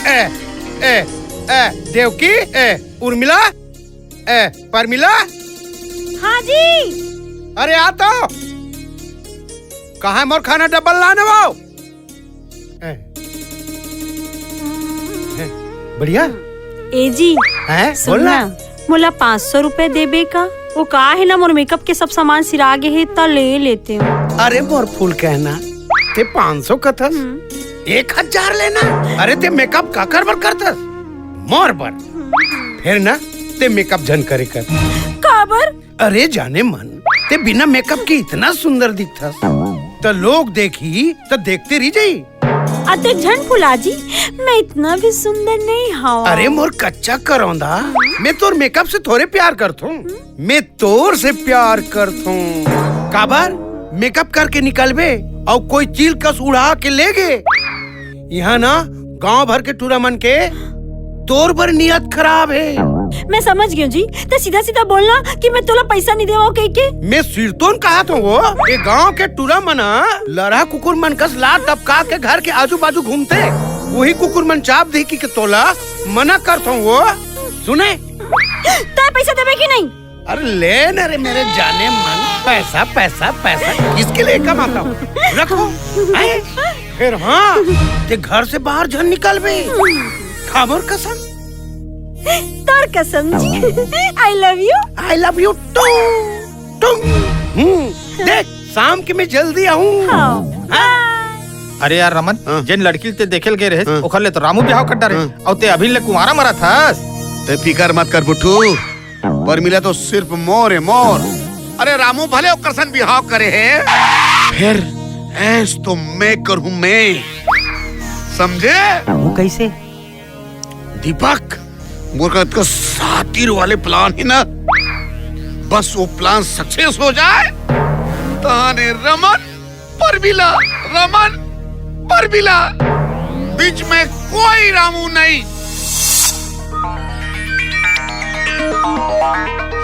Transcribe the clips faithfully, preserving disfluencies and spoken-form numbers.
ए, ए, ए, देवकी, ए, उर्मिला, ए, परमिला। हाँ जी। अरे आ तो। कहाँ है मोर खाना डब्बा लाने वो? ए, ए, बढ़िया। ए जी, हैं? सुन बोल ना। ना, मोला पाँच सौ रुपए देबे का? वो का है ना, मोर मेकअप के सब सामान सिरा गे हे, त ले लेते हो। अरे मोर फूल कहना, ते पाँच सौ कथस, हम्म। एक हजार लेना। अरे ते मेकअप काकर बर करथस? मोर बर। फिर ना ते मेकअप झन करे कर। काबर? अरे जाने मन, ते बिना मेकअप के इतना सुंदर दिखथस, त लोग देखही त देखते रह जाई। अते झन फुला जी, मैं इतना भी सुंदर नहीं हूँ। अरे मोर कच्चा करौंदा, मैं तोर मेकअप से थोड़े प्यार करथूं, मैं तोर से प्यार करथूं। काबर? मेकअप करके निकलबे अउ कोई चील कस उड़ा के ले गे। यहाँ ना गांव भर के टूरा मन के तोर बर नियत खराब है। मैं समझ गई हूँ जी, ते सीधा सीधा बोलना कि मैं तोला पैसा नहीं देवा कह के। मैं सिरतोन कहा था वो, ये गांव के टूरा मन लरहा कुकुर मन कस लात दबका के घर के आजू बाजू घूमते, वही कुकुर मन चाप दे कि के तोला मना करता हूँ वो। सुने? तय पैसा देबे कि नहीं? अरे ले ना रे मेरे जाने मन, पैसा, पैसा, पैसा किसके लिए कमाता हूँ? रखो। हैं? फिर हाँ, ते घर से बाहर झन निकलबे। खा मोर कसम। तोर कसम जी। I love you। I love you too। टुंग। हम्म, देख, शाम के मैं जल्दी आऊँ। हाँ। हाँ। अरे यार रमन, हाँ। जेन लड़की ते देखे ल गे रहे, हाँ। ओखर ले तो रामू बिहाव कर डरे। हाँ। अउ ते अभी ले कुंवारा मरत हस। ते फिकर मत कर बुट्टू, परमिला तो सिर्फ मोर है, मोर। अरे रामू भले ओकर सन बिहाव करे है, फिर ऐस तो मैं करूँ मैं, समझे? वो कैसे? दीपक, मोर का इतका सातिर वाले प्लान है ना, बस वो प्लान सक्सेस हो जाए, ताने रमन, परमिला, रमन, परमिला, बीच में कोई रामू नहीं।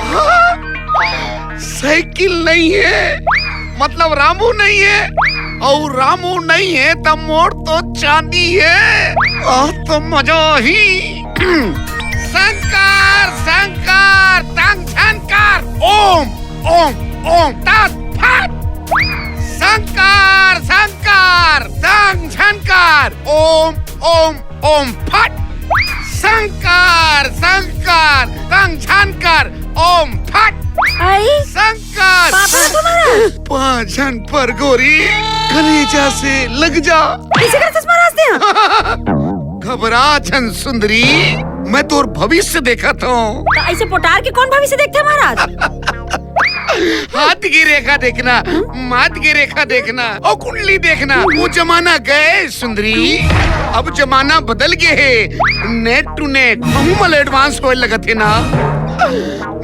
हाँ, साइकिल नहीं है, मतलब रामू नहीं है, और रामू नहीं है त मोर तो चांदी है। आ तो मजा ही। शंकर, शंकर, तंग शंकर, ओम, ओम, ओम, तत् फट। शंकर, शंकर, तंग शंकर, ओम, ओम, ओम फट। शंकर, शंकर, तंग शंकर, ओम फट। आई? शंकर। पापा तुम्हारा? पाँच झन पर गोरी, कलेजा से लग जा। कैसे करते महाराज ते? घबरा झन सुंदरी, मैं तोर भविष्य देखत हूँ। तो ऐसे पोटार के कौन भविष्य देखते महाराज? हाथ की रेखा देखना, माथ की रेखा देखना और कुंडली देखना, वो जमाना गए सुंदरी, अब जमाना बदल गए है। नेट टू नेट, महू मल एडवांस होए लगत है ना।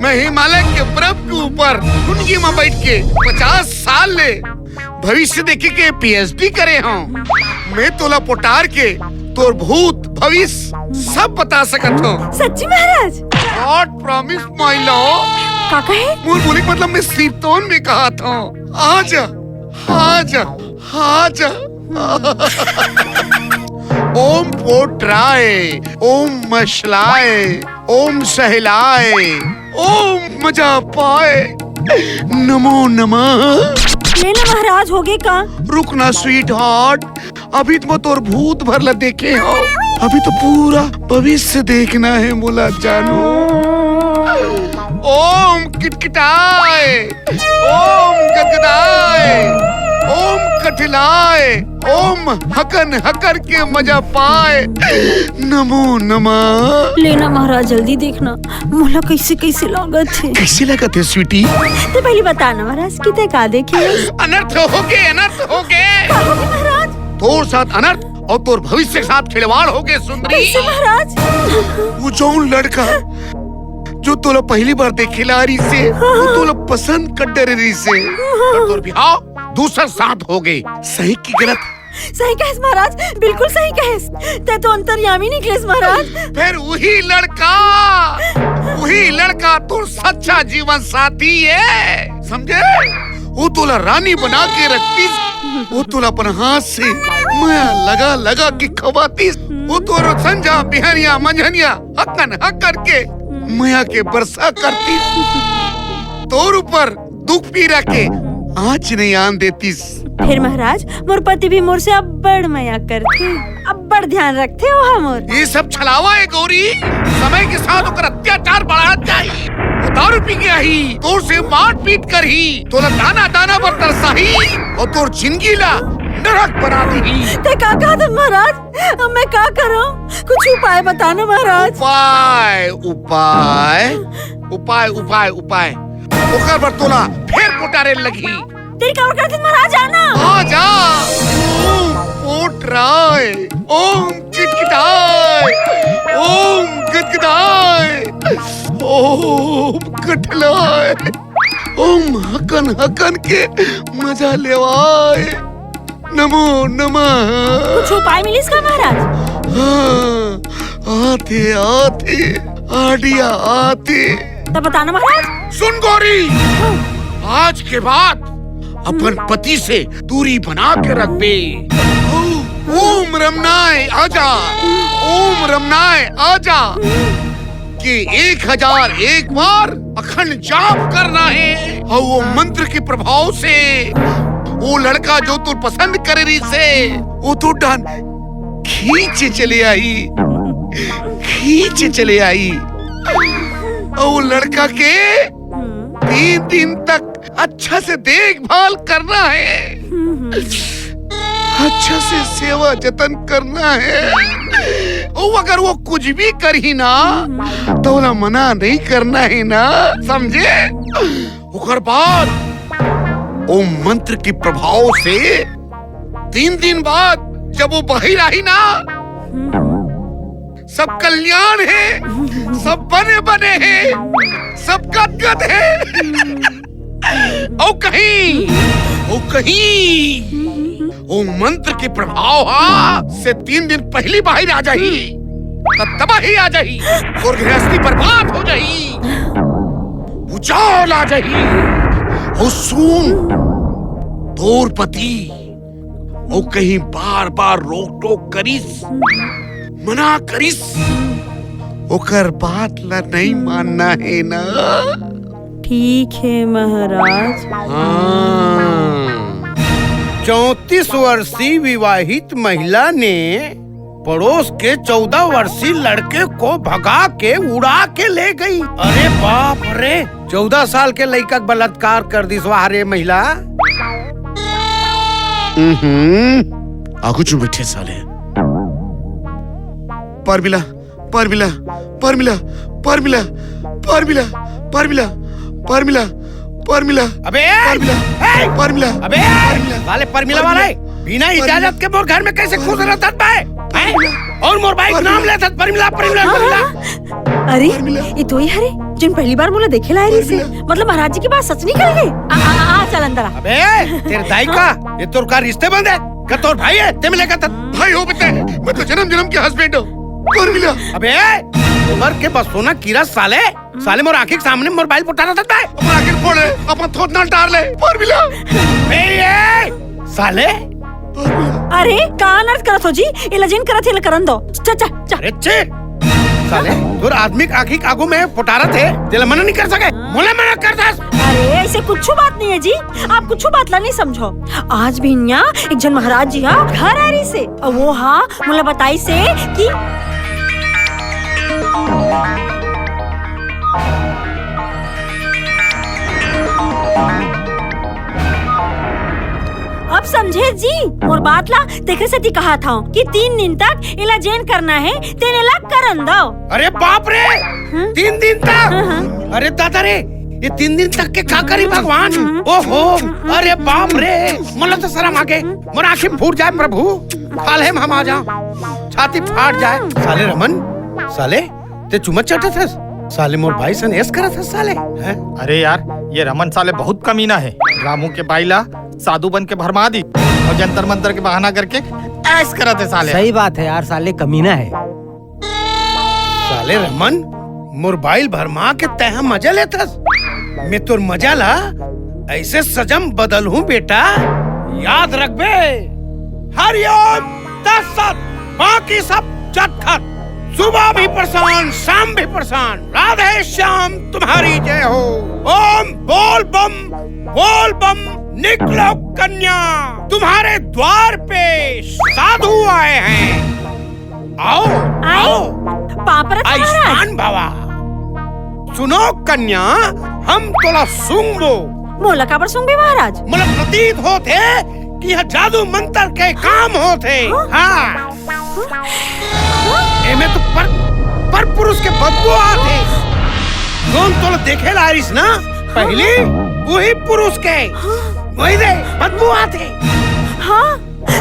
मैं हिमालय के बर्फ के ऊपर कुंडली में बैठ के पचास साल ले भविष्य देखे के पीएचडी करे हूँ। मैं तोला पोटार के तोर भूत भविष्य सब बता सकत हूँ। सच्ची महाराज? God promise my love। का कहे? मोर बोले के मतलब मैं सिरतोन में कहा था। आजा, आजा, आजा। ओम पोटराय, ओम मशलाय, ओम सहलाय, ओम मजा पाय, नमो नमः। ले ना महाराज, हो गए का? रुक ना स्वीटहार्ट, अभी तो मैं तोर भूत भर ला देखे हो, अभी तो पूरा भविष्य देखना है मोला जानू। ओम किटकिटाय, ओम गदगदाय, ओम कठिलाय, ओम हकन हकर के मजा पाय, नमो नमः। ले ना महाराज, जल्दी देखना, मोला कैसे कैसे लागत है। कैसे लागत है स्वीटी? ते पहले बता ना महाराज कि ते का देखे? अनर्थ हो गए, अनर्थ हो गए। का हो गए महाराज? तोर साथ अनर्थ और तोर भविष्य के साथ खिलवाड़ हो गए सुंदरी। कैसे महाराज? वो जौन लड़का जो तोला पहली बार देखेला रहिसे, वो तोला पसंद कर डरे रहिसे। पर तोर बिहाव दूसर साथ हो गए। सही की गलत? सही कहेस महाराज, बिल्कुल सही कहेस। ते तो अंतर्यामी निकलेस महाराज। फिर वही लड़का, वही लड़का तोर सच्चा जीवन साथी है, समझे? वो तोला रानी बना के रखती। वो तोला अपन हाथ से मया लगा लगा के खवातीस। वो तोरो संझा बिहनिया मंझनिया हकन हकन के मया के बरसा करतीस। तोर ऊपर दुख पीरा के आँच नहीं आन देतीस। फेर महाराज, मोर पति भी मोर से अब्बड़ मया करथे, अब्बड़ ध्यान रखथे ओहा मोर। ये सब छलावा हे गौरी, समय के साथ ओकर अत्याचार बढ़त जाही। वो दारू पी के आही, तोर से मारपीट करही, तोला दाना दाना बर तरसाही अउ तोर जिंदगी ला नरक बना दीही। ते का कहत हस महाराज? अब मैं का करूं? कुछ उपाय बता ना महाराज। उपाय, उपाय, उपाय, उपाय, उपाय। ओकर बर तोला फेर पोटारे लगही। तेरी काबर करत हस महाराज, आना। आ जा। ओम पोटराय, ओम किटकिटाय, ओम गदगदाय, ओम कठलाय, ओम हकन हकन के मजा लेवाय। नमो नमः। कुछ उपाय मिलिस का महाराज? हाँ, आथे, आथे, आडिया आथे। तब बता ना महाराज। सुन गौरी, हाँ। आज के बाद अपन पति से दूरी बना के रखबे। ओम रमनाय आजा, ओम रमनाय आजा। के एक हजार एक बार अखंड जाप करना हे। अउ वो मंत्र के प्रभाव से वो लड़का जो तू पसंद करे रहिसे, वो तो डान खींच चले आही, खींच चले आही। अउ वो लड़का के तीन दिन तक अच्छा से देखभाल करना हे, अच्छा से सेवा जतन करना हे। अउ अगर वो कुछ भी करही ना, तो ओला मना नहीं करना हे ना, समझे? ओकर बाद ओ मंत्र के प्रभाव से तीन दिन बाद जब वो बाहिर आही ना, सब कल्याण हे, सब बने बने हे, सब गदगद हे। अउ कहीं, अउ कहीं, ओ मंत्र के प्रभाव हा से तीन दिन पहिली बाहिर आ जाही, त तबाही आ जाही, तोर गृहस्थी बर्बाद हो जाही, भूचाल आ जाही। अउ सुन, तोर पति अउ कहीं बार बार रोक टोक करिस, मना करिस, ओकर बात ला नहीं मानना हे ना। ठीक हे महाराज। हाँ। चौंतीस वर्षीय विवाहित महिला ने पड़ोस के चौदह वर्षीय लड़के को भगा के उड़ा के ले गई। अरे बाप रे, चौदह साल के लइका के बलात्कार कर दिस, वाह रे महिला। हम्म, आगू चुन बैठे साले। परमिला, परमिला, परमिला, परमिला, परमिला, परमिला, परमिला, परमिला, अबे! परमिला, ए! परमिला, अबे! परमिला, साले परमिला वाला हे, बिना परमिला, इजाजत के मोर घर में कैसे घुस रहत बे? हैं? परमिला, अउ मोर बाइक परमिला, नाम लेथस, परमिला, परमिला, हाँ, परमिला। हाँ। अरे, परमिला। ये तो ही हरे, जोन पहली बार मोला देखे ला आए रहिसे। परमिला। मतलब महाराज जी के बात सच निकल गे। आ, आ, आ, आ, चल अंदर आ। अबे, तेरे दाई का, ये तोर का रिश्ते बंद हे? का तोर भाई हे? ते मिले का त-, भाई हो बे ते, मैं तो जनम जनम के husband हूँ। परमिला। अबे, उमर के बस सोना कीरा साले, साले मोर आँखी के सामने मोर बाइल पोटारत हे। अपन आँखी फोड़ ले, अपन थोथना टार ले, परमिला। बे ये, साले। परमिला। अरे, का अनर्थ करत हो जी? एला जेन करत हे, एला करन दो। चल, चल, चल। अरे, छी। साले, तोर आदमी के आँखी के आगू में पोटारत हे, तेला मना नहीं कर सके। मोला मना कर दस। अरे, ऐसे कुछ बात नहीं है जी, आप कुछ बात ला नहीं समझो। आज भी इहाँ एक जन महाराज जी हा घर आए रहिसे, अउ वो हा मोला बताइसे कि अब समझे जी मोर बात ला, तेकरे सेती कहत हंव कि तीन दिन तक एला जेन करना हे, तेन एला करन दव। अरे बाप रे, हम्म? तीन दिन तक? हाँ, हाँ। अरे दादा रे, ये तीन दिन तक के का करी भगवान? हम्म। ओहो, अरे बाप रे, मोला तो शरम आ गे। मोर आँखी फूट जाए प्रभु, हाल हे में हम आ जाओ, छाती फाट जाए। साले रमन, साले, ते चुम्मा चाटत हस? साले मोर भाई सन ऐस करत हस साले, हैं? अरे यार, ये रमन साले बहुत कमीना हे। रामू के बाई ला साधु बन के भरमा दिस अउ जंतर मंतर के बहाना करके ऐस करत हे साले। सही बात हे यार, साले कमीना हे। साले रमन, मोर बाई ल भरमा के तैं ह मजा लेथस। मैं तोर मजा ला ऐसे सजम बदलहूं बेटा। याद रखबे, हरिओम तत्सत, बाकी सब जतखत। सुबह भी परेशान, शाम भी परेशान। राधे श्याम तुम्हारी जय हो। ओम बोल बम, बोल बम। निकलो कन्या, तुम्हारे द्वार पे साधु आए हैं। आओ, आए? आओ। पाँव परत महाराज। आयुष्मान भवा। सुनो कन्या, हम तोला सूंघबो। मोला काबर सूंघबे महाराज? मोला प्रतीत होत हे कि यह जादू मंत्र के काम होत हे। हाँ? हाँ। हाँ? एमे तो पर, पर पुरुष के बदबू आत हे। जोन तोला देखे ला आरिस ना पहली, वही पुरुष के। हाँ। वही दे, बदबू आत हे। हाँ,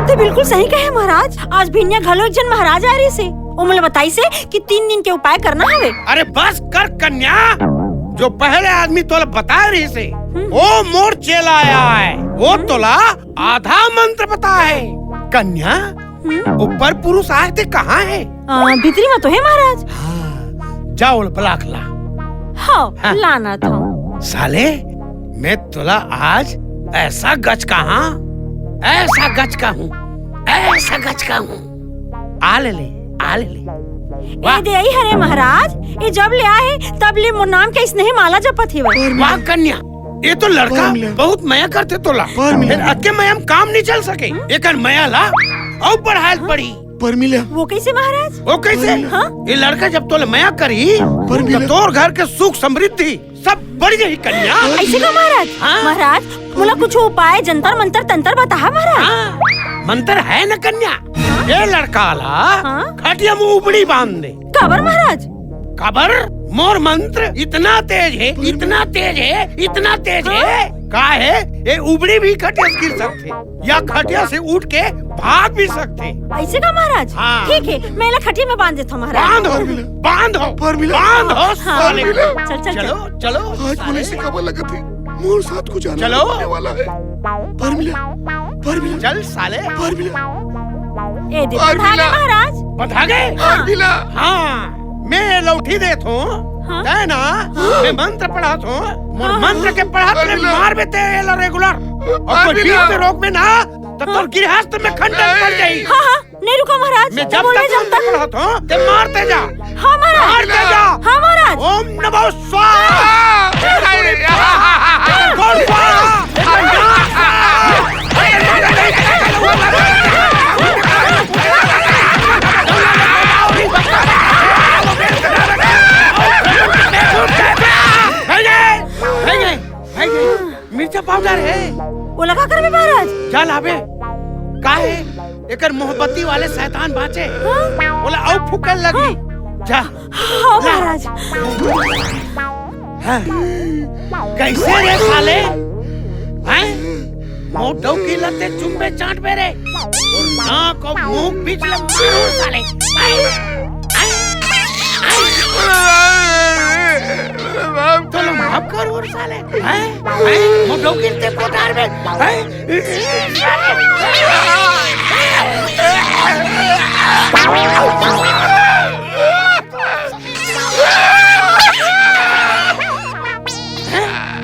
ते बिल्कुल सही कहे महाराज। आज भिनिया घलो एक झन महाराज आए रहिस हे। ओमन ला बताइस हे कि तीन दिन के उपाय करना हवे। अरे बस कर कन्या, जो पहले आदमी तोला बताए रहिस हे, हम्म। वो मोर चेला आय, वो हम्म। तोला आधा मंत्र बताए हे। कन्या, हम्म? वो पर पुरुष आय ते कहाँ हे? आ, भीतरी में तो हे महाराज। हाँ, जा ओला बला के ला। हाँ, हाँ। लानत हँव। साले, मैं तोला आज ऐसा गचकाहूँ, ऐसा गचकाहूँ, ऐसा गचकाहूँ। आ ले ले, आ ले ले। वाह। ए दे आई हरे महाराज, ए जब ले आए हे, तब ले मोर नाम के इसने ही माला जपत हे। वाह कन्या, ये तो लड़का बहुत मया करथे तोला। फिर अतके मया म काम नहीं चल सके। एकर मया ला अउ बढ़ाए ल पड़ी। परमिला। वो कैसे महाराज? वो कैसे? हाँ? ये लड़का जब तोला मया करही, तो तोर घर के सुख समृद्धि सब बढ़ जाही कन्या। ऐसे का महाराज? हाँ। महाराज, मोला कुछ उपाय, जंतर मंतर तंतर बताहा महाराज। हाँ, मंतर हे न कन्या। हाँ? ये लड़का ला हाँ? खटिया में उबड़ी बांध दे। काबर महाराज? काबर? मोर मंत्र इतना तेज हे, इतना तेज हे, इतना तेज हे, हाँ? का हे, ये उबड़ी भी खटिया से गिर सकथे। या खटिया से उठ के भाग भी सकथे। ऐसे का महाराज? हाँ। ठीक हे, मैं एला खटिया में बांध देथँव महाराज। बांध हो, परमिला। बांध हो, परमिला। बांध हो, हाँ। साले। चल, चल, चलो, चल। चलो, आज साले। पुलिस से खबर लगत हे, मोर साथ कुछ जाना चलो। होने वाला हे। परमिला, परमिला। चल, साले। परमिला। ए दे, परमिला। बंधा गे महाराज। बंधा गे? हाँ। परमिला। हाँ, मैं लौठी देथँव। हाँ। तैं ना, हाँ। मैं मंत्र पढ़ाथँव। मोर हाँ, हाँ। मंत्र के पढ़त ले परमिला। मारबे ते एला regular। अउ कोई परमिला। बीच में रोकबे ना, त तोर हाँ। गृहस्थ में खंडन पड़ जाही। हाँ, हाँ, नहीं रुका महाराज। मैं जब तक मंत्र पढ़ाथँव, ते मारते जा। हाँ महाराज। मारते जा। हाँ महाराज। ओम नमो स्वाहा। अरे, अरे, अरे, अरे, स्वाहा। हे गे, हे गे, हे गे, मिर्चा पाउडर हे। ओला का करबे महाराज? जा लाबे। का हे? एकर मोहब्बती वाले शैतान बाँचे। हाँ? ओला अउ फूँके लगही। हाँ। जा। हाँ, ला। महाराज। हाँ। कैसे रे साले? हैं? मोर डौकी ल ते चुम्बे चाँटबे रे। तोर नाक अउ मुँह बीच ले मारहूँ साले। हैं? हैं? हैं? तोला माफ कर ओर साले। हैं? हैं? मोर डौकी ल ते पोटार में। हैं?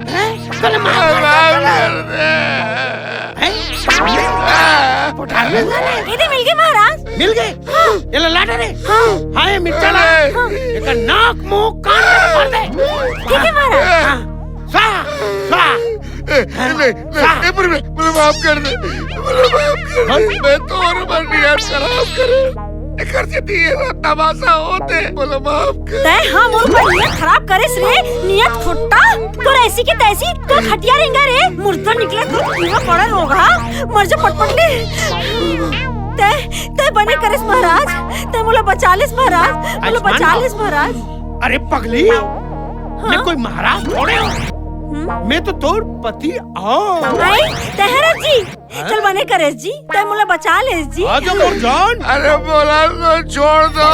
हैं? तोला माफ कर दे। हैं? पोटार में साले। ए दे मिल गे महाराज। मिल गे? हाँ। एला लाटा रे। हाँ। हाँ, ये मिर्चा ला। हाँ। एकर नाक, मुँह, कान में भर दे। ठीक हे महाराज। हाँ। स्वाहा, स्वाहा। ए, ए, नहीं, नहीं, ए, पर मैं, मुझे माफ कर दे। मुझे माफ कर दे। हाँ? मैं तो और बार नियत खराब करूँ। एकर से दिए ना तमाशा होते। मुझे माफ कर। तैं हाँ मोर ऊपर नियत खराब करेस रे, नियत खोट्टा। तोर ऐसी की तैसी, तोर खटिया रेंगा रे, मुर्दा निकले तोर पूरा पड़ा रोगा, मर जा पटपट ले। तैं, तैं बने करेस महाराज, तैं मोला बचा लेस महाराज, मोला आयुष्मान बचा बाबू। लेस महाराज। अरे पगली, हाँ? मैं कोई महाराज थोड़े हूँ। हम्म? मैं तो तोर पति हूँ। आई, तहरा जी, हाँ? चल बने करेस जी, तैं मोला बचा लेस जी। आजा मोर जान। अरे बोला तो छोड़ दो।